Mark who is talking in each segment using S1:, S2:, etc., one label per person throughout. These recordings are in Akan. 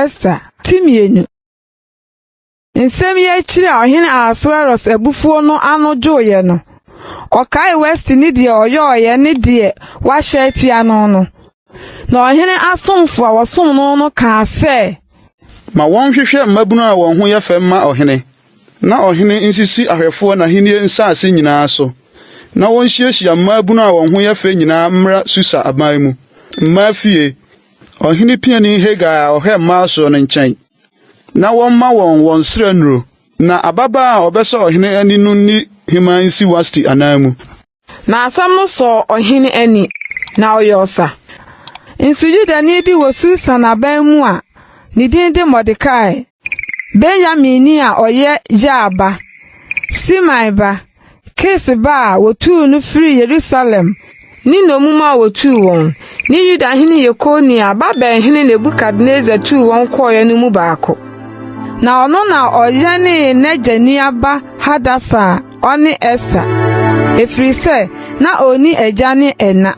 S1: Ester, ti mmienu. Nsɛm yi akyiri a ɔhene Ahasweros abufuo no ano dwoeɛ no, ɔkaee Wasti ne deɛ ɔyɔeɛ ne deɛ wahyɛ atia no no. Na ɔhene asomfo a wɔsom no no kaa sɛ.
S2: Ma wɔnhwehwɛ mmabunu a wɔn ho yɛ fɛ mma ɔhene, na ɔhene nsisi ahwɛfoɔ n'ahennie nsase nyinaa so, na wɔnhyiahyia mmaabunu a wɔn ho yɛ fɛ nyinaa mmra Susa aban mu, mmaa fie, ɔhene piani Hegai a ɔhwɛ mmaa soɔ no nkyɛn, na wɔmma wɔn wɔn srɛ nnuro, na ababaa a ɔbɛsɔ ɔhene ani no nni hemmaa nsi Wasti ananmu.
S1: Na asɛm no sɔɔ ɔhene ani, na ɔyɛɛ ɔsa. Nso Yudani bi wɔ Susan aban mu a ne din de Mordekai, Benyaminni a ɔyɛ Yair ba, Simei ba, Kis ba a wotuu no firii Yerusalem ne nnommum a wotuu wɔn, ne Yudahene Yekonia a Babelhene Nebukadnesar tuu wɔn kɔeɛ no mu baako. Na ɔno na ɔyɛnee n'agya nua ba Hadasa a ɔne Ester, ɛfiri sɛ na ɔnni agya ne ɛna.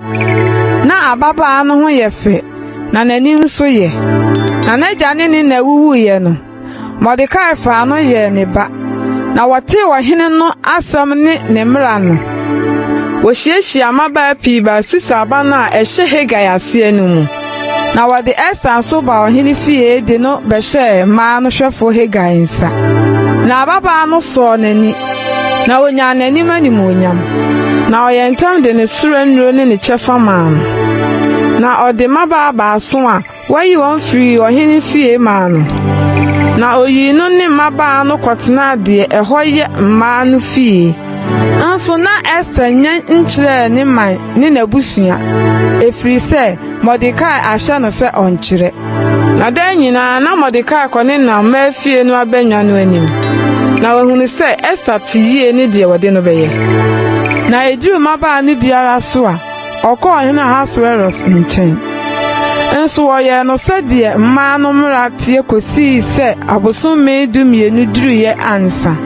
S1: Na ababaa no ho yɛ fɛ, na n'anim nso yɛ. Na n'agya ne ne na wuwuiɛ no, Mordekai faa no yɛɛ ne ba. Na wɔtee ɔhene no asɛm ne ne mmara no, wohyiahyiaa mmabaa pii baa Susa aban a ɛhyɛ Hegai aseɛ no mu. Na wɔde Ester nso baa ɔhene fie de no bɛhyɛɛ mmaa no hwɛfoɔ Hegai nsa. Na ababaa no sɔɔ n'ani, na onyaa n'anim animuonyam. Na ɔyɛɛ ntɛm de ne srɛ nnuro ne ne kyɛfa maa no. Na ɔde mmabaa baason a Wɔyii wɔn firii ɔhene fie maa no, na oyii no ne mmabaa no kɔtenaa deɛ ɛhɔ yɛ mmaa no fie. Nso na Ester nnya nkyerɛɛ ne man ne n'abusua, ɛfiri sɛ Mordekai ahyɛ no sɛ ɔnnkyerɛ. Na daa nyinaa na Mordekai kɔnenam mmaa fie no abannwa no anim, na wahunu sɛ Ester te yie ne deɛ wɔde no bɛyɛ. Na ɛduruu mmabaa no biara so a, Ɔkɔɔ Ɔhene Ahasweros nkyɛn. Nso wɔyɛɛ no sɛdeɛ mmaa no mmara teɛ kɔsii sɛ abosome dumienu duruiɛ ansa.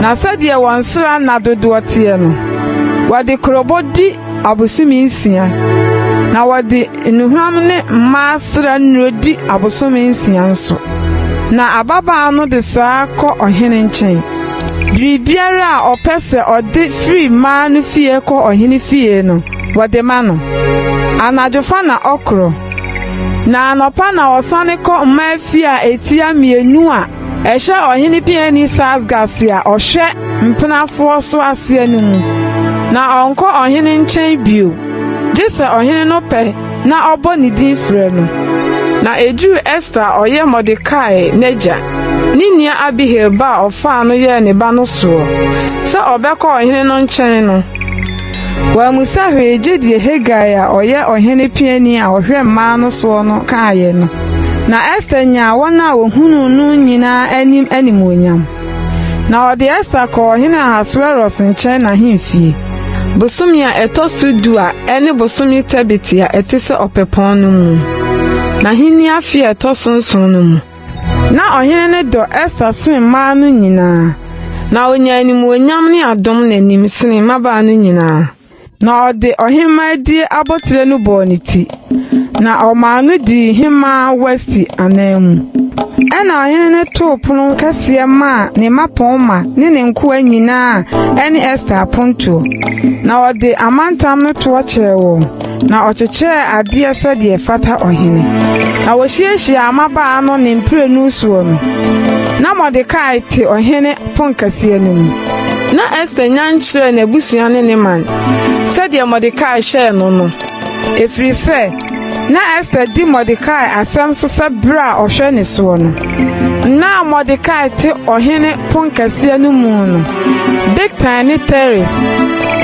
S1: Na sɛdeɛ wɔn sra nna dodoɔ teɛ no, wɔde kurobo di abosome nsia, na wɔde nnuhwam ne mmaa sra nnuro di abosome nsia nso. Na ababaa no de saa kɔ ɔhene nkyɛn. Biribiara a ɔpɛ sɛ ɔde firi mmaa no fie kɔ ɔhene fie no, wɔde ma no. Anadwofa na ɔkorɔ, na anɔpa na ɔsane kɔ mmaa fie a etia mmienu a ɛhyɛ ɔhene piani Saasgas a ɔhwɛ mpenafoɔ so aseɛ no mu, na ɔnkɔ ɔhene nkyɛn bio, gye sɛ ɔhene no pɛ na ɔbɔ ne din frɛ no. Na eduruu Ester a ɔyɛ Mordekai n'agya, ne nua Abihail ba a ɔfaa no yɛɛ ne ba no soɔ, sɛ ɔbɛkɔ ɔhene no nkyɛn no, wammisa hwee gye deɛ Hegai a ɔyɛ ɔhene piani a ɔhwɛ mmaa no soɔ no kaeɛ no. Na Ester nyaa wɔn a wɔhunuu no nyinaa anim animuonyam. Na ɔde Ester kɔɔ ɔhene Ahasweros nkyɛn n'ahemfie, bosome a ɛtɔ so du a ɛne bosome Tebet a ɛte sɛ Ɔpɛpɔn no mu, n'ahenni afe a ɛtɔ so nson no mu. Ná ɔhene no dɔ Ester sen mmaa no nyinaa, na onyaa animuonyam ne adom n'anim sene mmabaa no nyinaa. Na ɔde ɔhemmaadie abotire no bɔɔ ne ti, na ɔmaa no dii hemmaa Wasti ananmu. Ɛnna ɔhene no too pono kɛseɛ maa ne mmapɔmma ne ne nkoa nyinaa a ɛne Ester apontoɔ, na ɔde amantam no toɔ kyɛɛ wɔn, na ɔkyekyɛɛ adeɛ sɛdeɛ ɛfata ɔhene. Na wɔhyiahyiaa mmabaa no ne mprenu soɔ no, na Mordekai te ɔhene ponkɛseɛ no mu. Na Ester nya nkyerɛɛ n'abusua ne ne man, sɛdeɛ Mordekai hyɛɛ no no, ɛfiri sɛ na Ester di Mordekai asɛm so sɛ berɛ a ɔhwɛ ne soɔ no. Nna a Mordekai te ɔhene ponkɛseɛ no mu no, Bigtan ne Teres,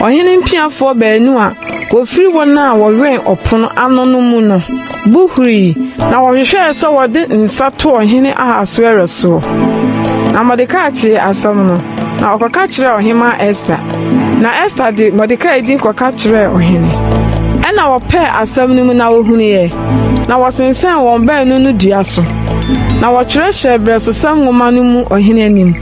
S1: ɔhene mpiafoɔ baanu a wɔfiri wɔn a wɔwɛn ɔpono ano no mu no, bo hurii, na wɔhwehwɛɛ sɛ wɔde nsa to ɔhene Ahasweros soɔ. Na Mordekai tee asɛm no, na ɔkɔka kyerɛɛ ɔhemmaa Ester. Na Ester de Mordekai din kɔka kyerɛɛ ɔhene. Ɛnna wɔpɛɛ asɛm no mu na wohunuiɛ, na wɔsensɛn wɔn baanu no dua so. Na wɔtwerɛ hyɛɛ Berɛsosɛm nwoma no mu ɔhene anim.